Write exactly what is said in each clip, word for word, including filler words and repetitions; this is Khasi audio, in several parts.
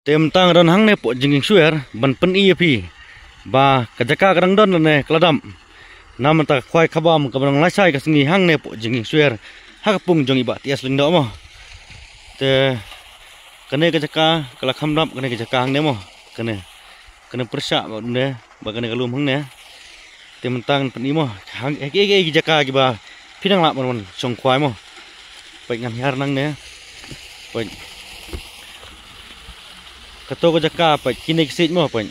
Te mynta nga don hangne poh jingkieng swer ban pyni ïa phi ba ka jaka ka dang don lane ka la dap. Na mynta ka khwai ka bam kaba dang lashai ka sngi hangne poh jingkieng swer ha ka pung jong i Bah T S Lyngdoh mo. Te kane ka jaka ka la kham dap, kane ka jaka hangne mo. Kane, kane pyrshah ba ne ba kane ka lum hangne. Te mynta ngan pyni mo, hang, eh, eh, eh, jaka kiba phi dang lah ban wan shong khwai mo. Peit ngan hiar nangne. Peit. Kato ka jaka peit, kine ki siej mo peit.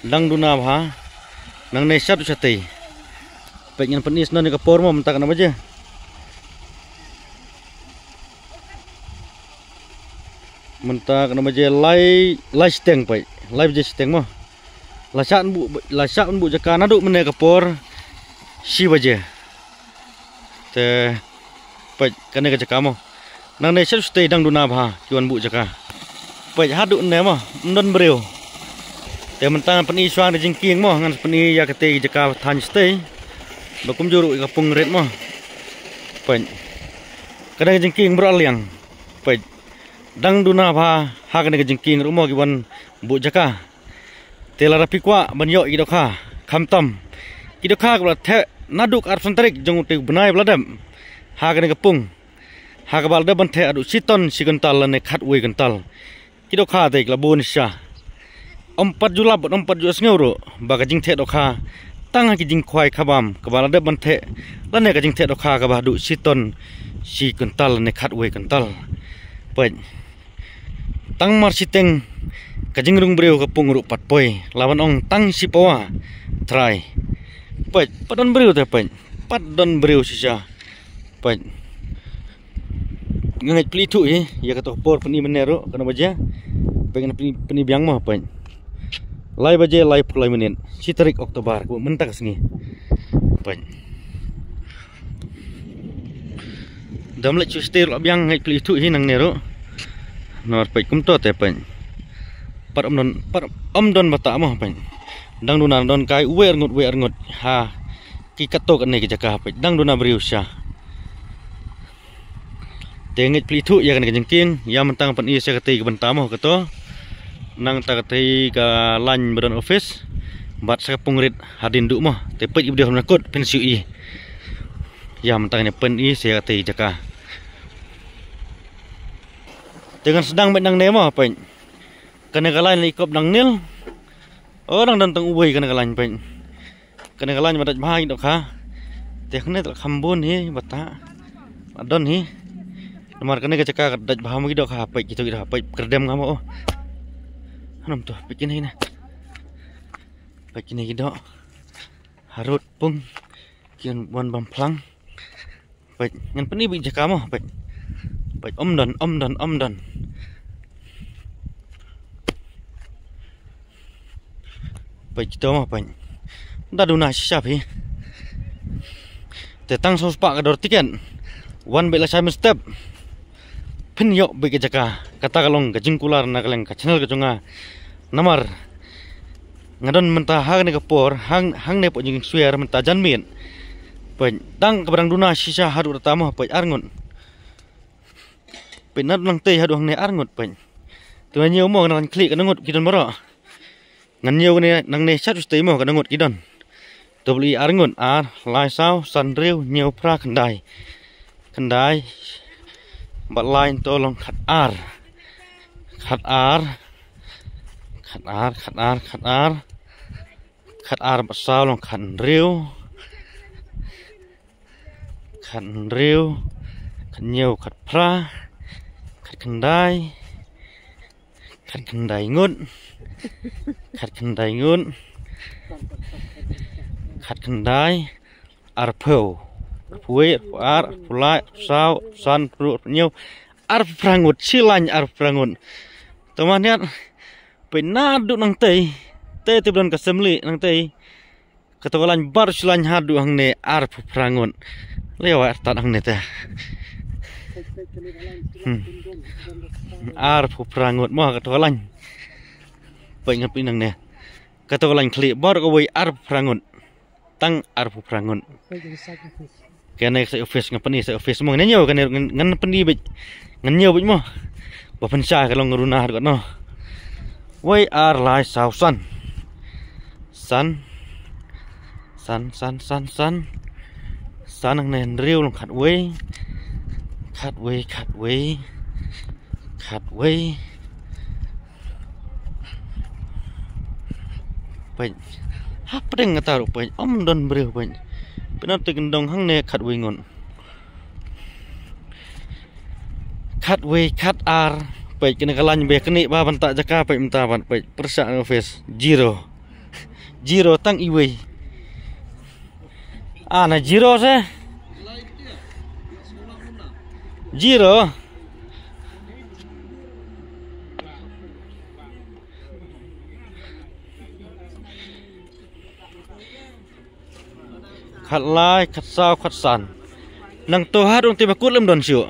Dang duna bha. Nangne shat u shatei. Peit ngan pyni snon ïa ka por mo mynta katno baje. Mynta katno baje, lai, lai shiteng peit. Lai baje shiteng mo. La shah ban buh, la shah ban buh jaka naduh mynne ka por shi baje. Te peit kane ka jaka mo. Nangne shat u shatei dang duna bha ki wan buh jaka. Peit haduh ne mo, ym don briew. Te mynta ngan pyni shuwa da jingkieng mo, ngan pyni ïa katei jaka thaiñ shatei. Ba kumjuh ruh ïa ka pung rit mo. Peit. Kane ka jingkieng baroh liang. Peit. Dang duna bha ha kane ka jingkieng ruh mo ki wan buh jaka. Te lada phi kwah ban ïoh ïa ki dohkha, khamtam ki dohkha kaba la theh naduh ka arphew san tarik jong utei u bnai ba la dep. Ha kane ka pung, ha kaba la dep ban theh haduh shi ton shi kuntal lane khatwei kuntal. Ki dohkha te ki la bun shisha. Ym pat ju lap bad ym pat ju sngew ruh ba ka jingtheh dohkha tang ha ki jingkhwai ka bam kaba la dep ban theh, lane ka jingtheh dohkha kaba haduh shi ton shi kuntal lane khatwei kuntal. Peit. Tang mar shiteng ka jingrung briew ka pung ruh pat poi. La ban ong tang shi pawa trai. Peit, pat don briew te peit. Pat don briew shisha. Peit. Nga ngeit phi la ithuh hi ïa kato ka por pyni mynne ruh katno baje. Peit ngan pyni, pyni biang mo peit. Lai baje laiphew lai minit. Shi tarik Oktober kaba mynta ka sngi. Peit. Dam leit shu stir la biang, ngeit phi la ithuh hi nangne ruh. Namar peit kumto te peit. Pat ym don, pat ym don bata mo peit. Dang duna don kai uwei arngut uwei arngut ha ki katto katne ki jaka peit. Dang duna briew shisha. Te ngeit phi la ithuh ïa kane ka jingkieng, ïa mynta ngan pyni sa katei ka bynta mo kato. Nangta katei ka lain ba don office bad sa ka pung rit hadien duh mo. Te peit ïa ka video ha kut phin shu i. Ïa mynta ngan pyni sa katei jaka. Te ngan sdang beit nangne mo peit. Kane ka lain la i kop dang nil. O dang don tang uwei kane ka lain peit. Kane ka lain ba dait bha ki dohkha. Te kane te la kham bun hi bata. La don hi. Namar kane ka jaka ka dait bha mo ki dohkha peit kito ki dohkha peit kerdem nga mo o. Hanam to peit kine hi na. Peit kine ki doh. Harud pung. Ki wan bam phlang. Peit, ngan pyni beit jaka mo, peit. Peit, ym don, ym don, ym don. Peit, kito mo, peit. Da duna shisha phi. Te tang saw spah ka dor tiket. Wan beit lashai mynstep. Phin ïoh beit ka jaka. Kata ka long ka jingkular na ka liang ka channel ka jong nga. Namar nga don mynta ha kane ka por, hang, hangne poh jingkieng swer mynta janmiet. Peit, dang kaba dang duna shisha haduh katta mo, peit, arngut. Peit, naduh nangtei haduh hangne arngut, peit. Te nga ñiew mo, nga nang khlieh, katno ngut ki don baroh. Ngan ñiew kane nangne shat u shatei mo, katno ngut ki don. Te peit, arngut, ar, lai, saw, san, hynriew, hynñiew, phra, khyndai. Khyndai. Bad lai to long khatar. Khatar. Khatar, khatar, khatar. Khatar bad saw long khathynriew. Khathynriew. Khathynñiew, khatphra. Khatkhyndai. Khatkhyndai ngut. Khatkhyndai ngut. Khatkhyndai. Arphew. Arphew wei, arphew ar, arphew lai, arphew saw, arphew san, arphew hynriew, arphew hynñiew. Arphew phra ngut, shi lain arphew phra ngut. Te mynta peit naduh nangtei. Te te ba don ka assembly nangtei. Kato ka lain baroh shi lain haduh hangne arphew phra ngut. Lei wai artat hangne te. Hmm. Arphew phra ngut mo kato ka lain. Peit ngan peit nangne. Kato ka lain khlieh baroh kawei arphew phra ngut. Tang arphew phra ngut. Kane ka side office, ngan pyni side office mo, ngan ñiew kane, ngan, ngan pyni beit. Ngan ñiew beit mo. Ba pynshai ka long duna haduh katno. Wei ar lai saw san. San. San, san, san, san. San hangne hynriew long khatwei. Khatwei, khatwei. Khatwei. Peit. Hapdeng kata ruh peit. Ym don briew peit. Pynban te kyndong hangne khatwei ngut. Khatwei, khatar. Peit kane ka lain ba kane ba ban ta jaka peit mynta ban peit. Pyrshah office. Zero. Zero tang iwei. Ah, na zero se. Zero. Khatlai, khatsaw, khatsan. Nangta haduh te ba kut lem don shuh.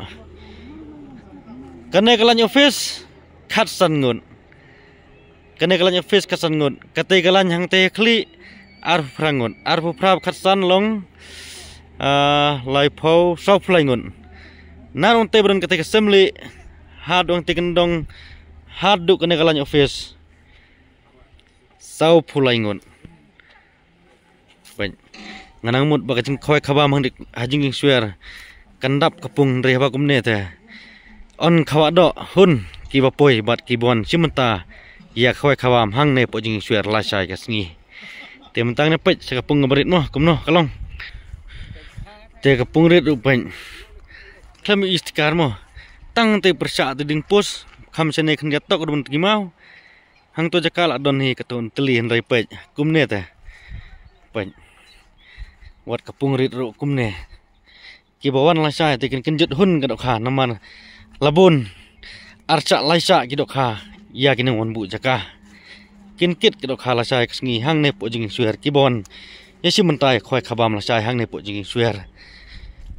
Kane ka lain office, khatsan ngut. Kane ka lain office khatsan ngut. Kate ka lain hangte khlieh arphew phra ngut. Arphew phra khatsan long, ah, laiphew sawphew lai ngut. Naduh te ba don kate ka assembly, haduh te kyndong, haduh kane ka lain office. Sawphew lai ngut. Peit. Nga nang mut ba ka jingkhawai khabam hangdie ha Jingingswer kan dap ka pung hynrei haba kumne te. Yn khawai doh hun kiba poi bad kiba wan shim bynta ïa ka khawai khabam hangne hapoh Jingingswer lashai ka sngi. Te mynta ngan peit sha ka pung kaba rit mo kumno ka long. Te ka pung rit ruh peit. Khlem i stikar mo. Tang te pyrshah te ding post kham shane khyndiat tok ruh ban tngi maw. Hangto jaka la don hi kato yn tylli hynrei peit kumne te. Peit. Wat ka pung rit ruh kumne. Kiba wan lashai te kin kynjut hun ka dohkha namar la bun arshah laishah ki dohkha ïa ki nongwan buh jaka. Kin kit ki dohkha lashai ka sngi hangne hapoh Jingingswer kiba wan ïa shim bynta ïa ka khawai khabam lashai hangne hapoh Jingingswer.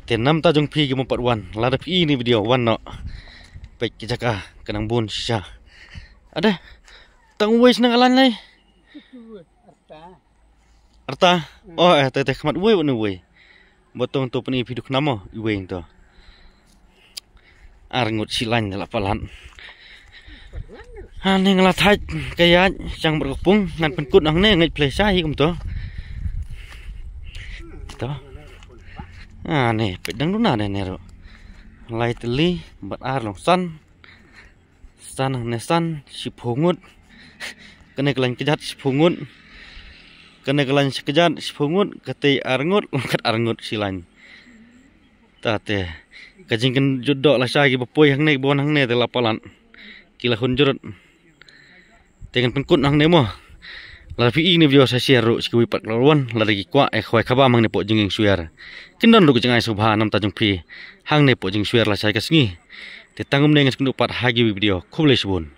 Te namta jong phi ki mo pat wan lada phi i ne video wan noh. Peit ki jaka ka nang bun shisha. Ade. Tang uwei shnong ka lain lei. Arta. Oh, eh, te te khmat uwei uwei. Botong to pynïap hi duk namo uwei to. Ar ngut shi lain la palat. Ha ne nga la thait ka ïaid shang bad ka pung ngan pynkut hangne ngeit phlei sha hi kumto. To. Ha ne peit dang duna ne ne ro. Lai tylli bad ar long san. San hangne san shiphew ngut. Kane ka lain kjat shiphew ngut. Kane ka lain kjat shiphew ngut. Kate ar ngut, khatar ngut shi lain. Ta te ka jingkynjut doh lashai kiba poi hangne kiba wan hangne te la palat. Ki la hun jurut. Te ngan pynkut hangne mo. Lada phi i ne video sa share ruh sha kiwei pat ki la wan lada ki kwah ïa ka khawai khabam hangne hapoh Jingingswer. Kin don ruh ka jingai sngewbha namta jong phi hangne hapoh Jingingswer lashai ka sngi. Te tang kumne ngan sa ïakynduh pat ha kiwei video. Khublei shibun.